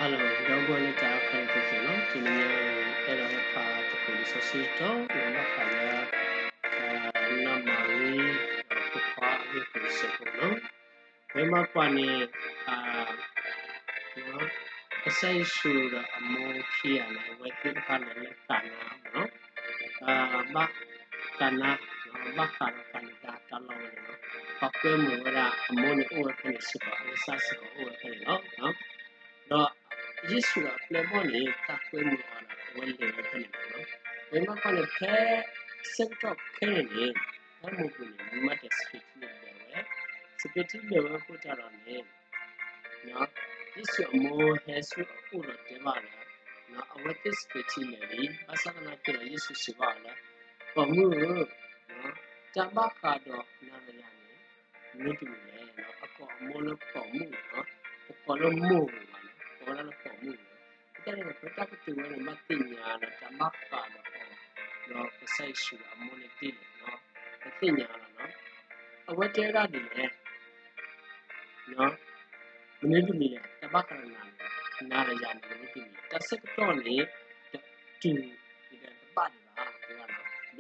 Hello ဒီပုၢ်ဝဲၢ်လၢတၢ်အဲၣ်ခဲလၢာ်ခဲဆ့န့ၣ်, တနံၤညါအံၤ အဲၣ်ဒိးဟဲဖးသကိးလံာ်စီဆှံတတီၤ ဘၣ်ဃးလၢ နီၢ်မၤရံ ဒီးဖိခွါအဂ့ၢ်ကျိၤစဲးဖိန့ၣ်လီၤ. ပမ့ၢ်ကွၢ်န့ၣ် ကစၢ်ယ့ၣ်ၡူးဒီးအမိၢ်ခံဂၤန့ၣ် အဝဲသ့ၣ်တဖၣ်န့ၣ်လၢကၤနါမ့ၢ်နီၤ, ဘၣ်ကၤနါ, ဘၣ်ဃးဒီးကၤလံၤဒၤတၢ်လီၢ်ဝဲန့ၣ်လီၤ. ပှၤကွဲမုာ်ဝဲဒၣ်အမိၢ်န့ၣ်အိၣ်ဝဲဖဲန့ၣ်စ့ၢ်ကီး, အကစၢ်စ့ၢ်ကီးအိၣ်ဝဲဖဲန့ၣ်လီၤ. ဒီးယ့ၣ်ၡူးဒီးအပျဲၢ်အဘီၣ်န့ၣ် တၢ်ကွဲမုာ်အီၤဒီး အဝဲလဲၤဝဲဖဲန့ၣ်လီၤ. ပမ့ၢ်ကွၢ်န့ၣ် ဖဲဆၢကတီၢ်ခဲအံၤန့ၣ် ဖဲမိၢ်ပူၤန့ၣ် မ့ၢ်တဲစပံးထံလဲၤဝဲ, စပံးထံလဲၤဝဲအဃိတၢ်ဒီးန့ၣ် ယ့ၣ်ၡူးအမိၢ်ဟဲဆူအအိၣ်ဒီးတဲဘၣ်လၢ အဝဲသ့ၣ်စပံးထံလဲၤလံ, ဘၣ်ဆၣ်သနာ်က့ဒီးယ့ၣ်ၡူးစံးဘၣ်အီၤလၢ ပိာ်မုၣ်ဧၢ, တၢ်ဘၣ်ဃးဒီးနၤဒီးယၤန့ၣ် မနုၤတမံၤလဲၣ်. အကိးအမိၢ်လၢပိာ်မုၣ်န့ၣ် တကိးလၢမိၢ်ပူၤဘၣ်န့ၣ် ကိးဝဲဒၣ်လၢပိာ်မုၣ်န့ၣ်လီၤ. ဖဲတၢ်န့ၣ် ပတၢ်ကတိၤဝဲန့ၣ် ဘၣ်သ့ၣ်ညါလၢတၢ်ဘၣ်ဃးဒီးအီၤ ဒီးကစၢ်ယ့ၣ်ၡူးအမိၢ်န့ၣ်ဒ်လဲၣ်န့ၣ် ပသ့ၣ်ညါလီၤ. အဝဲတဲဝဲဒၣ်ဒ်လဲၣ် မနုၤတမံၤလဲၣ်, တၢ်ဘၣ်ဃးဒီးနၤန့ၣ် နၤဒီးယၤန့ၣ် မနုၤတမံၤလဲၣ်, တၢ်ဆၢကတီၢ်န့ၣ် တတုၤဒံးတဘၣ်ဒံးဘၣ် တဲဝဲဒၣ်. ဒီး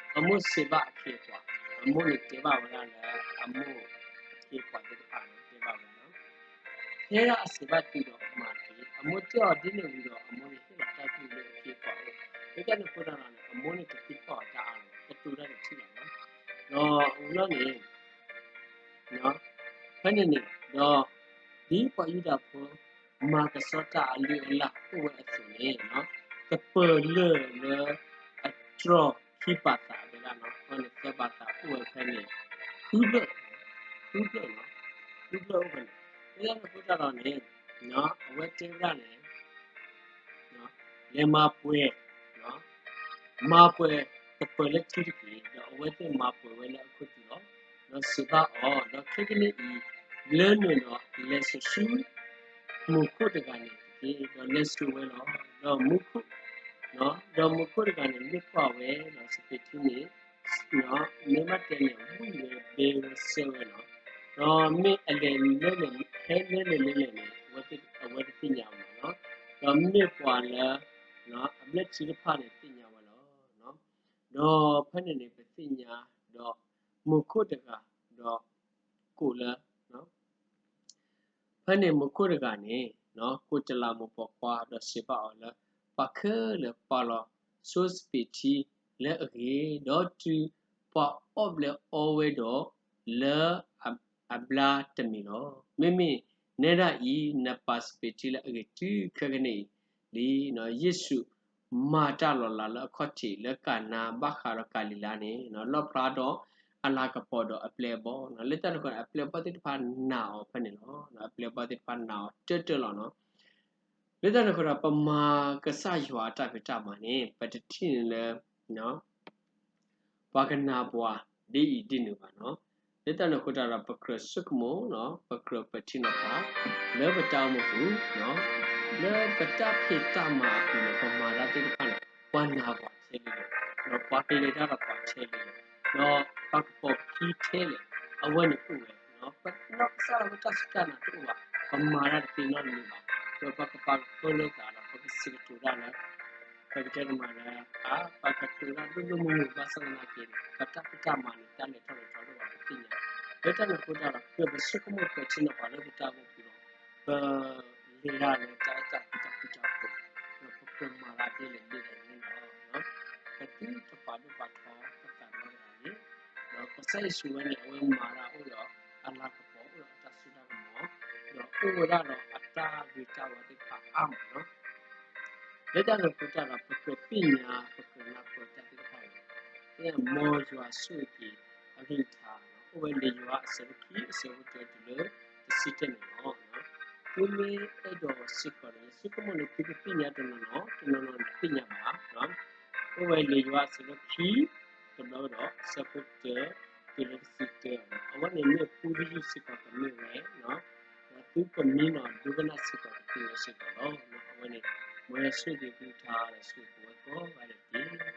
အမိၢ်စံးဘၣ်အခ့အပှၤ, အမိၢ်န့ၣ်တဲဘၣ်ဝဲဒၣ်လၢအမိၢ်အခ့အပှၤသ့ၣ်တဖၣ်န့ၣ် တဲဘၣ်ဝဲလီၤ. ဖဲဒၣ်အစံးဘၣ်တုၤဒီးအမၤတက့ၢ်. အမိၢ်တဲအီၤဒ်န့ၣ်ဝံၤဒီး အမိၢ်န့ၣ်ဟ့ၣ်လီၤတၢ်ကလုၢ်လၢအခ့အပှၤအအိၣ်, ဖဲတၢ်န့ၣ်အဃိတၢ်ဒီးန့ၣ် အမိၢ်န့ၣ်တသံကွၢ်အီၤတၢ်အါလီၤ, တတိၤတၢ်တထံၣ်လီၤ. ဒီးဝံၤလီၤန့ၣ် ဖဲန့ၣ်န့ၣ်ဒီး ဒ်ပှၤယူဒၤဖိ မၤကဆှီတၢ်အလုၢ်အလၢ်အိၣ်ဝဲအသိးန့ၣ် ကပၢၤလၢၢ်လၢအတြီၢ်ခံပာ်သးဝဲဒၣ်န့ၣ် အဝဲန့ၣ်သၢပာ်သးအိၣ်ဝဲဖဲန့ၣ် ဃုဖျၢၣ်, ဃုဖျၢၣ်, ဃုဖျၢၣ်အိၣ်ဖဲန့ၣ်. ဖဲန့ၣ်အဃိတၢ်ဒီးန့ၣ် အဝဲတဲဝဲဒၣ်န့ၣ် လဲၤမၤပှဲၤ မၤပှဲၤကပၢၤလၢထံတက့ၢ်. ဒီးအဝဲသ့ၣ်မၤပှဲၤဝဲလၢအခိၣ်သလုးလီၤ. ဒီးစံးဘၣ်အီၤ, ဒီးခဲကနံၣ်အံၤ လၢနုာ်ဒီးလဲၤစိာ်ဆူ မူခိၣ်တဂၤန့ၣ်တက့ၢ်. ဒီးလဲၤစိာ်ဝဲလီၤ. ဒီးမူခိၣ်, ဒီးမူခိၣ်တဂၤန့ၣ် မ့ၢ်ကွၢ်ဝဲဒီးစပံးထံန့ၣ် မ့ၢ်ဘၣ်တဲန့ၣ် ဝံၣ်ဝဲဘဲဝဲစဲဝဲလီၤ. ဒီးမ့ၢ်အလဲၤလဲၤလဲၤ ဟဲလဲၤလဲၤလဲၤလဲၤန့ၣ် အဝဲတသ့ၣ်ညါအီၤဘၣ်လီၤ. ဒီးမ့ၢ်ပှၤလၢ အဘျၢၣ်ထံတဖၣ်န့ၣ်သ့ၣ်ညါဝဲလီၤ. ဒီးဖဲန့ၣ်န့ၣ် ပသ့ၣ်ညါ ဒီးမူခိၣ်တဂၤ ဒီးကိးလၢ ဖဲန့ၣ်မူခိၣ်တဂၤန့ၣ် ကိးတလးမူပိာ်ခွါ ဒီးစံးဘၣ်အီၤလၢ ပှၤခဲလၢာ်ပာ်လီၤဆိစပံးထံလၢအဂ့ၤ, ဒီးတုၤပှၤအီၣ်ဘျဲးအီဝဲဒီး လၢအဘျါတမံၤလီၤ. မ့မ့ၢ်နဲဒၣ်အံၤ နပာ်စပံးထံလၢအဂ့ၤတုၤခဲကနံၣ်အံၤလံ. ယ့ၣ်ၡူးမၤတၢ်လီၤလးလၢအခီၣ်ထံးလၢကၤနါဘၣ်ဃးဒီးကၤလံၤလါန့ၣ် လီၣ်ဖျါဒီးအလၤကပီၤဒီးအပျဲၢ်အဘီၣ်, လၢတၢ်န့ၣ်အဃိ အပျဲၢ်အဘီၣ်သ့ၣ်တဖၣ်နာ်အီၤဖဲန့ၣ်လီၤ. အပျဲၢ်အဘီၣ်သ့ၣ်တဖၣ်နာ်အီၤတၢၢ်တၢၢ်လီၤန့ၣ်. လၢတၢ်န့ၣ်အဃိဒီး ပမၤကစၢ်ယွၤအတၢ်ဖံးတၢ်မၤန့ၣ် ပတထံၣ်န့ၣ်လၢ ပှၤကနၢ်ပှၤဒ်အံၤဒ်နုၤဘၣ်န့ၣ်. လၢတၢ်န့ၣ်အဃိတၢ်ဒီး ပကြၢးဆိကမိၣ်, ပကြၢးပထံနီၤဖး လၢပတၢ်အိၣ်မူပူၤ, လၢပတၢ်ဖံးတၢ်မၤအပူၤန့ၣ် ပမၤတၢ်သ့ၣ်တဖၣ်န့ၣ် ပှၤနာ်ပှၤထဲလဲၣ်, ဒီးပှၤကလဲၤတၢ်ဒီးပှၤထဲလဲၣ်, ဒီးပှၤကပိာ်ပခံထဲလဲၣ်, အဝဲန့ၣ်အိၣ်ဝဲ, ပနီၢ်ကစၢ်ဒၣ်ဝဲတၢ်စူၢ်တၢ်နာ်တအိၣ်ဘၣ်, ပမၤတၢ်တသ့နီတမံၤဘၣ်, ဒီးပကပာ်ကဖၢလၢသးဒီး ပကစံးကတိၤတၢ်လၢ ပကတဲတမံၤလၢ ပကတိၤတၢ်ဒိၣ်ဒိၣ်မုၢ်မုၢ်ဘၣ်ဆၣ်သနာ်က့န့ၣ် ပတၢ်ဖံးတၢ်မၤန့ၣ် တၢ်လဲၤထီၣ်လဲၤထီဒိၣ်ဘၣ်ပသ့ၣ်ညါ, လၢတၢ်န့ၣ်အဃိတၢ်ဒီး ကြၢးပဆိကမိၣ်ပထံနီၤဖးလၢပတၢ်အိၣ်မူပူၤဒီး ပလဲၤတၢ်လၢတၢ်အဲၣ်တၢ်ကွံတၢ်ဃူတၢ်ဖိး, ဒီးပကြၢးမၤတၢ်ဒ်လဲၣ်ဒ်လဲၣ်န့ၣ်လီၤ. ပသုတပာ်ဒိၣ်ပာ်ထီပသးနီတဂၤန့ၣ်, ဒီးကစၢ်ယ့ၣ်ၡူးဝဲန့ၣ် အဝဲမၤတၢ်အိၣ်ဒီးအလၤကပီၤ အိၣ်ဒီးအတၢ်စိတၢ်ကမီၤ, ဒီးအိၣ်ဝဲဒၣ်ဒီးအတၢ်ဂ့ၤတၢ်ဝါသ့ၣ်တဖၣ်အါမးလီၤ. လၢတၢ်န့ၣ်အဃိတၢ်ဒီး ပကြၢးသ့ၣ်ညါ ပကြၢးနၢ်ပၢၢ်တၢ်သ့ၣ်တဖၣ်အံၤ, မ်ယွၤဆိၣ်ဂ့ၤက့ၤအကလုၢ်ကထါ, အိၣ်ဝဲလံာ်ယိၤဟၣ်အဆၢဒိၣ်ခံ အဆၢဖိတၢတုၤလၢတဆံတၢန့ၣ်လီၤ. သုမ့ၢ်အဲၣ်ဒိးစ့ၢ်ကီးန့ၣ် ယဆိကမိၣ်န့ၣ် သုကသ့ၣ်ညါတနီၤနီၤ, တနီၤနီၤန့ၣ်တသ့ၣ်ညါဘၣ်. အိၣ်ဝဲလံာ်ယိၤဟၣ်အဆၢဒိၣ်ခံ တဘျီဒီး အဆၢဖိတၢတုၤလၢတဆံတၢ, အဝဲန့ၣ်မ့ၢ်ပူတယုၢ်စ့ၢ်ကီးကမ့ၢ်ဝဲ, ဒီးသုကမံနီၤဒိကနၣ်စ့ၢ်ကီးကသ့ဝဲစ့ၢ်ကီးလီၤ. အဝဲန့ၣ် မ်ယွၤဆိၣ်ဂ့ၤကလုၢ်ကထါဒီးဆိၣ်ဂ့ၤပဝဲကိးဂၤဒဲးတက့ၢ်.